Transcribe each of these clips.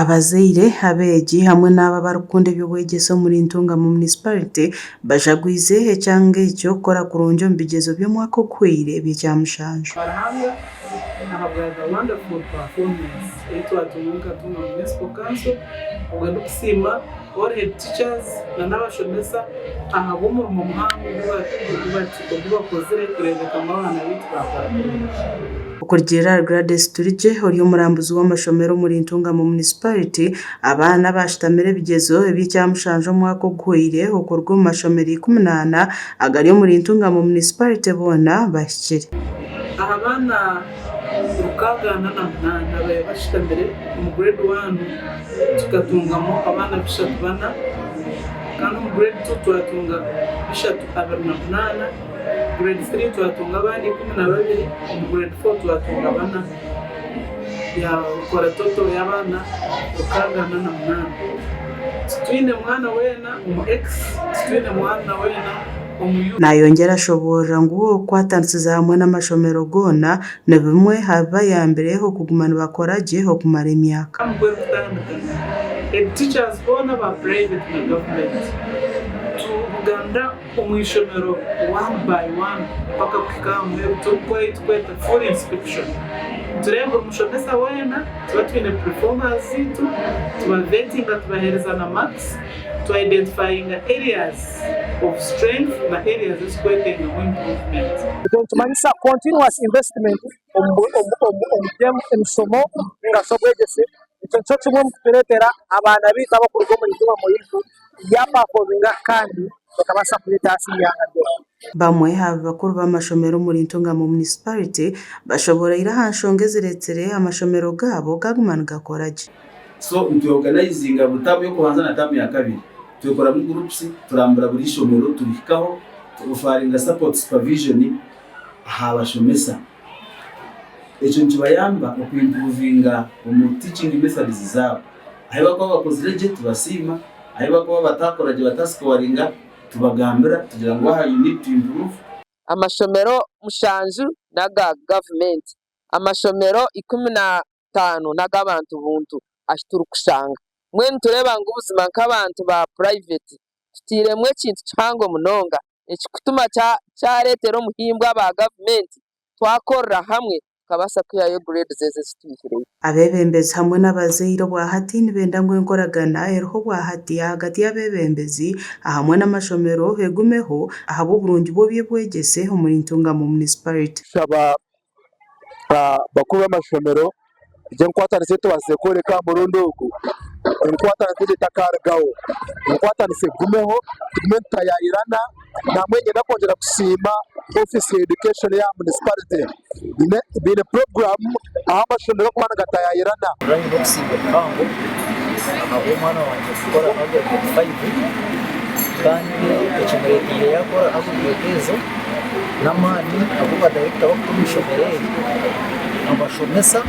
Abazaire, abeegi hamwe n'abo abarikukunda eby'obwegyese omuri Ntungamo Munisiparite bajagwize ekyanga ekyo kukora kurungi omu bigyezo by'omwaka oguhweire eby'ekyamushanju. Ruhanga ahabwa the wonderful performance ei twatunga nka Ntungamo Municipal Council, obwe ndikusiima all head teachers na n'abashomesa ahabw'omurimo muhango ogu bakozire kureebeka ngu abaana baitu baakora kurungi. Okurugiirira ahari Gladys Turigye ori omurambuzi w'amashomero omuri Ntungamo Munisiparite, abaana abaashutamire ebigyezo eby'ekyamushanju omwaka oguhweire okuruga omu mashomero 14 agari omuri Ntungamo Munisiparite boona bahikire. Aha baana 68 ababaire bashutamire omu grade one tukatungamu abaana bishatu bana kandi omu grade two twatunga bishatu abiri na munaana, grade three twatunga abaana 12, omu grade four twatunga bana yakora total y'abaana 68. Titwine mwana weena omu X, titwine mwana weena omu U. Nayongyera ashoboorora ngu okukwatanisiza hamwe n'amashomero goona ni bimwe aha bibayambire okuguma nibakora gye okumara emyaka. Term ku erikutandika, head teachers boona aba private na government tubuganda omu ishomero one by one mpaka kuhika aha muheru turikukora ei turikweta full inspection. Nitureeba buri mushomesa weena, tuba twine preformers zaitu, tuba vettinga tubaheereza na marks, twa identifyinga areas of strength na areas ezikwetengamu improvement. Ekyo nikimanyisa continuous investment omu by'emishomo ninga shi obwegyese. Ekyo nikyo kimwe omu kutureetera abaana baitu abarikuruga omuri Ntungamo yaitu yaapafominga kandi bakabaasa kureeta ahansi y'eihanga ryona. Bamwe aha bakuru b'amashomero omuri Ntungamo Munisiparite bashoboreire aha nshonga eziretsire amashomero gaabo gaguma nigakora gye. So nitweoganizinga buri taamu y'okubanza na taamu ya kabiri. Twekoramu groups turambura buri ishomero turihikaho tuofaringa support supervision aha bashomesa. Ekyo nikibayamba okuimprovinga omu teaching methods zaabo. Ahi barikuba bakozire gye tubasiima, ahi barikuba bataakora gye batasikowaringa tubagambira tugira ngu aha you need to improve. Amashomero mushanju n'aga gavumenti, amashomero 15 n'ag'abantu buntu ahu turikushanga. Mbwenu nitureeba ngu buzima nk'abantu ba purayiveti tutairemu ekintu kihango munonga ekikutuma kyareetera omuhimbo aba gavumenti twakorera hamwe tukabaasa kwihayo grades ezo ezi twihireyo. Abeebembezi hamwe n'abazaire obwahati nibenda ngu enkoragana eriho obwahati ahagati y'abeebembezi ahamwe n'amashomero egumeho ahabw'oburungi bw'eby'obwegyese omuri Ntungamo Munisiparite. Kushaba bakuru b'amashomero egyo enkwatanisa ei tubaasize kworeka aha murundi ogu, enkwatanisa egyo etakarugaho, enkwatanisa egumeho tugume nitutayayirana nambwenu niinyenda kwongyera kusiima ofiisi ya education eya munisiparite baine puroguraamu ahu amashomero garikuba nigatayayirana. Nyine okusiima kuhango ahabw'omwana wangye kukora aggregate five kandi ekimureeteire yaakora aggregate ezo n'amaani agu badayirekita barikuha omu ishomero eri, abashomesa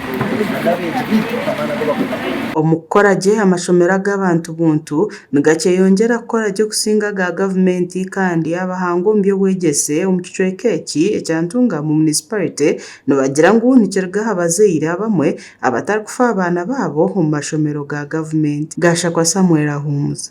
n'abeegi baitu amaani agu barikutamu. Omu kukora gye, amashomero ag'abantu buntu nigakyeyongyera kukora gye okusinga aga gavumenti kandi abahanga omu by'obwegyese omu kicweka eki ekya Ntungamo Munisiparite nibagira ngu nikiruga aha bazaire abamwe abatarikufa aha baana baabo omu mashomero ga gavumenti. Gashakwa Samuel Ahumuza.